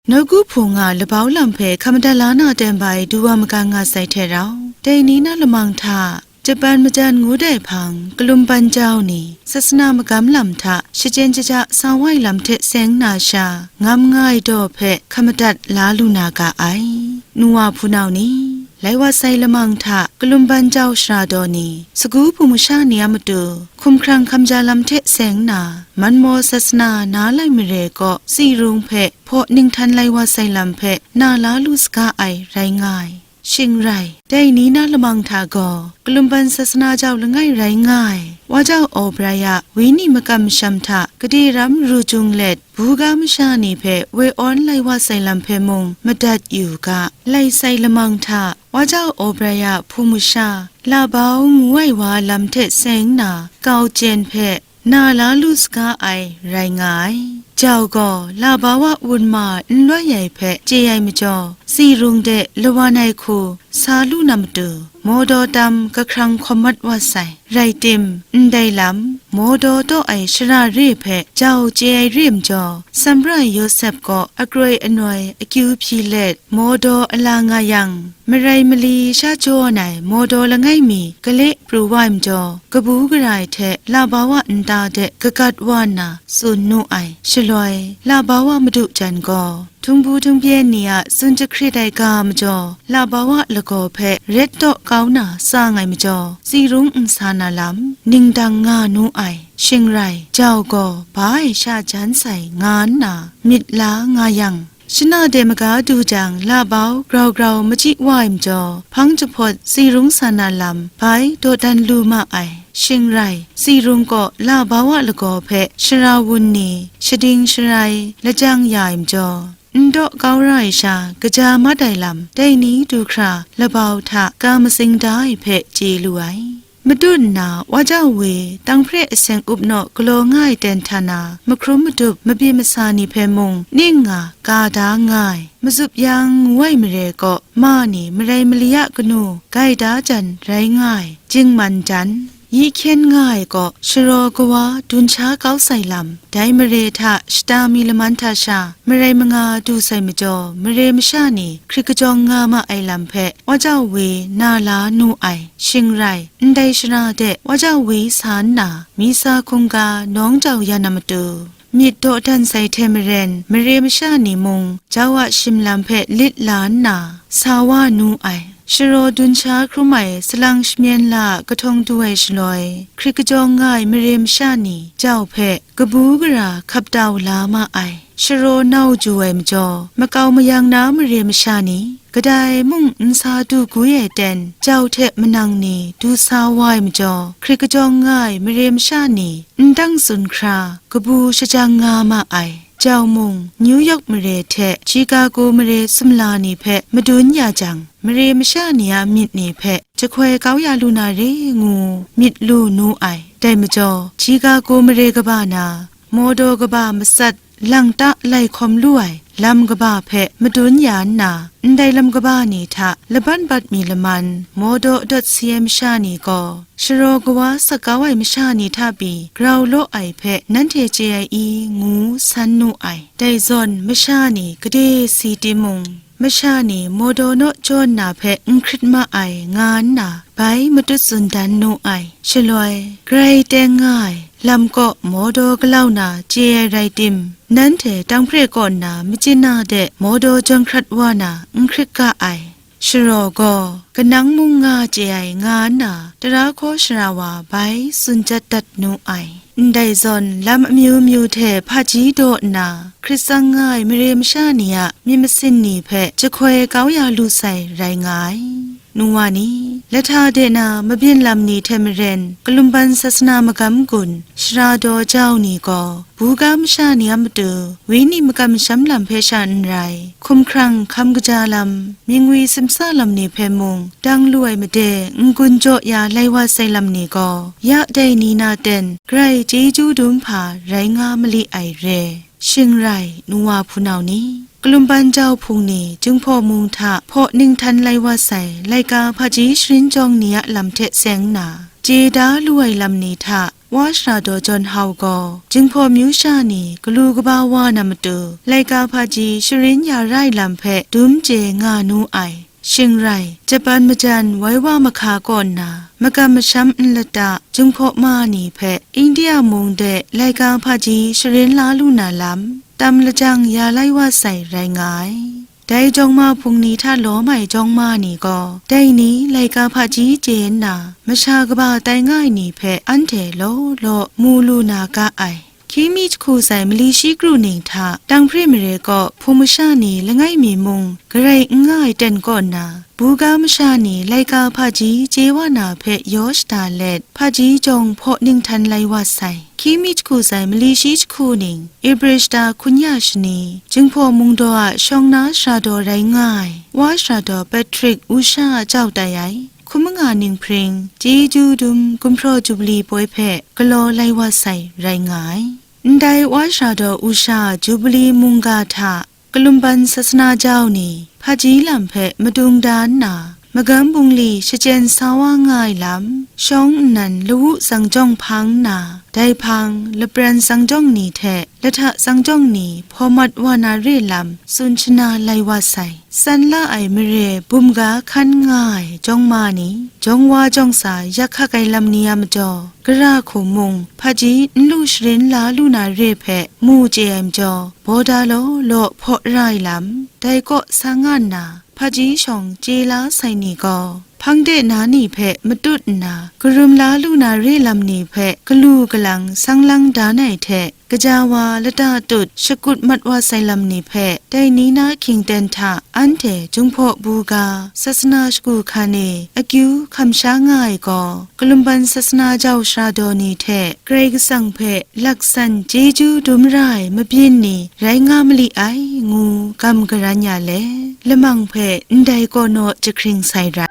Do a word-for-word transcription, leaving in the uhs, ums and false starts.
Nawku Hpung a labau lam hpe hkam madat la na ten bai du wa magang nga sai hte rau, dai ni na lamang hta, Japan majan ngut ai hpang, kalum ban jau ni, sasana magam lam hta shachyen shaja sa wai lam hte seng na sha, ngam nga ai daw hpe hkam madat la lu na ga ai. Nu wa hpunau ni, lai wa sai lamang hta kalum ban jau shara daw ni, sagu hpung masha ni a matu, hkumhkrang hkamja lam hte seng nna, manmaw sasana na lai mare kaw, tsi rung hpe hpaw ninghtan lai wa sai lam hpe na la lu saga ai rai nga ai. Shing rai, dai ni na lamang hta gaw, kalum ban sasana jau langai rai nga ai, wa jau Obraya, Wini makam masham hta, gade ram ru jung let, buga masha ni hpe woi awn lai wa sai lam hpe mung madat yu ga, lai sai lamang hta, wa jau Obraya hpung masha, labau ngu ai wa lam hte seng nna, kau chyen hpe, na la lu saga ai rai nga ai. Jau gaw, labau a wunma n loi ai hpe chye ai majaw, tsi rung de lawan ai hku sa lu na matu, mawdaw tam kahkrang hkawm mat wa sai. Rai tim, ndai lam, mawdaw taw ai shara re hpe jau chye ai re majaw, Sambra Yawsep gaw akroi anoi akyu hpyi let, mawdaw ala nga yang, marai mali sha jaw ai mawdaw langai mi gale pru wa ai majaw, kabu gara ai hte labau a nta de kagat wa nna tsun nu ai. Shaloi, labau a madu jan gaw, htung bu htung byen ni a tsun jahkrit ai ga majaw, labau a lagaw hpe ret taw kau na tsang ai majaw, tsi rung n sa na lam, ning dang nga nu ai. Shing rai, jau gaw, ba ai sha jan sai nga nna, myit la nga yang, shana de maga du jang, labau grau grau machyi wa ai majaw, hpang jahpawt tsi rung sa na lam bai dawdan lu ma ai. Shing rai, tsi rung kaw labau a lagaw hpe shara wun ni, shading sharai, lajang ya ai majaw, n daw kau ra ai sha, kaja mat ai lam, dai ni du hkra labau hta ka matsing da ai hpe chye lu ai. Matut nna, wa jau we, tang hpre aseng up naw galaw nga ai ten hta na, mahkrum madup mabyi masa ni hpe mung ning nga ka da nga ai. Matsup yang ngu ai mare kaw, ma ni marai mali a kanu gai da jan rai nga ai, jingman jan, yi hkyen nga ai kaw, sharaw kawa dun sha kau sai lam, dai mare hta shata mi laman hta sha, marai manga du sai majaw, mare masha ni hkrit kajawng nga ma ai lam hpe, wa jau we na la nu ai. Shing rai, ndai shara de wa jau woi sa nna, misa hkungga nawng jau ya na matu, myit dawdan sai hte maren, mare masha ni mung jau a shim lam hpe lit la nna, sa wa nu ai. Sharaw dun sha hkrum ai salang shamyen la a kahtawng du ai shaloi, hkrit kajawng nga ai mare masha ni jau hpe kabu gara hkap tau la ma ai. Sharaw nau ju ai majaw, makau mayang na mare masha ni, kadai mung n sa du gwi ai ten, jau hte manang ni du sa wa ai majaw, hkrit kajawng nga ai mare masha ni, n dang tsun hkra, kabu shajang nga ma ai. Jau mung, New York mare hte Chicago mare sumla ni hpe madun ya jang, mare masha ni a myit ni hpe jahkoi kau ya lu na re ngu myit lu nu ai. Dai majaw, Chicago mare kaba na, mawdaw kaba matsat lang ta lai hkawm lu ai lam kaba hpe madun ya nna, ndai lam kaba ni hta laban bat mi laman, mawdaw dawt si ai masha ni gaw, sharaw kawa sak kau ai masha ni hta pyi grau law ai hpe nanhte chye ai i, ngu san nu ai. Dai zawn masha ni gade si timung, masha ni mawdaw naw jaw nna hpe n hkrit ma ai, nga nna bai matut tsun dan nu ai. Shaloi, grai teng nga ai lam kaw mawdaw galau na chye ai rai tim, nanhte tang hpre kaw nna machyin na de mawdaw jawn hkrat wa na n hkrit ga ai. Sharaw gaw, kanang mung nga chye ai, nga nna, tara hkaw shara wa bai tsun jat dat nu ai. Ndai zawn, lam amyu myu hte hpaji daw nna, hkrit tsang nga ai mare masha ni a myit masin ni hpe jahkoi kau ya lu sai rai nga ai. Nu wa ni, lahta de na mabyin lam ni hte maren, kalumban sasana magam gun, shara daw jau ni gaw, buga masha ni a matu, wenyi makam masham lam hpe sha n rai, hkumhkrang hkam kaja lam, mingwi simsa lam ni hpe mung, dang lu ai made n-gun jaw ya lai wa sai lam ni gaw, ya dai ni na ten, grai chyeju dum hpa rai nga mali ai re. Shing rai, nu wa hpunau ni, kalumban jau hpung ni, Jinghpaw mung hta hpaw ninghtan lai wa sai, laika hpaji sharin jawng ni a lam hte seng nna, chye da lu ai lam ni hta, Wa Sara daw John Hau gaw, Jinghpaw myu sha ni galu kaba wa na matu, laika hpaji sharin ya rai lam hpe dum chye nga nu ai. Shing rai, Japan majan woi wa mahka kaw nna, makam masham nlata Jinghpaw ma ni hpe India mung de laika hpaji sharin la lu na lam, tam lajang ya lai wa sai rai nga ai. Dai jawng ma hpung ni hta lawm ai jawng ma ni gaw, dai ni laika hpaji chye nna, masha kaba tai nga ai ni hpe anhte law law mu lu na ga ai. Hkying mi jahku sai mali shi kru ning hta, Tanghpre mare kaw hpung masha ni langai mi mung garai n nga ai ten kaw nna, buga masha ni laika hpaji chye wa na hpe yaw shada let, hpaji jawng hpaw ninghtan lai wa sai. Hkying mi jahku sai mali shi jahku ning, Ebre shata hkun ya shani, Jinghpaw Mungdaw a shawng na sara daw rai nga ai, Wa Sara daw Patrick Usha a jau tai ai, hkum manga ninghpring, chyeju dum gumhpraw jubili poi hpe galaw lai wa sai rai nga ai. Ndai Wa Sara daw Usha a jubili mungga hta, Kalumban sasana jau ni hpaji lam hpe madung da nna, magam bungli shachyen sa wa nga ai lam, shawng nnan lawu tsang jawng hpang nna, dai hpang lapran tsang jawng ni hte lahta tsang jawng ni hpaw mat wa na re lam tsun shana lai wa sai. San la ai mare bum ga hkan nga ai jawng ma ni, jawng wa jawng sa yak hkak ai lam ni a majaw, gara hku mung hpaji n lu sharin la lu na re hpe mu chye ai majaw, baw da law law hpaw ra ai lam, dai kaw sa nga nna, hpaji shawng chye la sai ni gaw, hpang de na ni hpe matut nna, karum la lu na re lam ni hpe galu galang sang lang dan ai hte, kaja wa lata tut shakut mat wa sai lam ni hpe, dai ni na hkying ten hta anhte Jinghpaw buga sasana shagu hkan e akyu hkam sha nga ai gaw, Kalumban sasana jau sara daw ni hte Karai Kasang hpe laksan chyeju dum ra ai mabyin ni rai nga mali ai, ngu gam garan ya let, lamang hpe ndai kaw naw jahkring sai rai.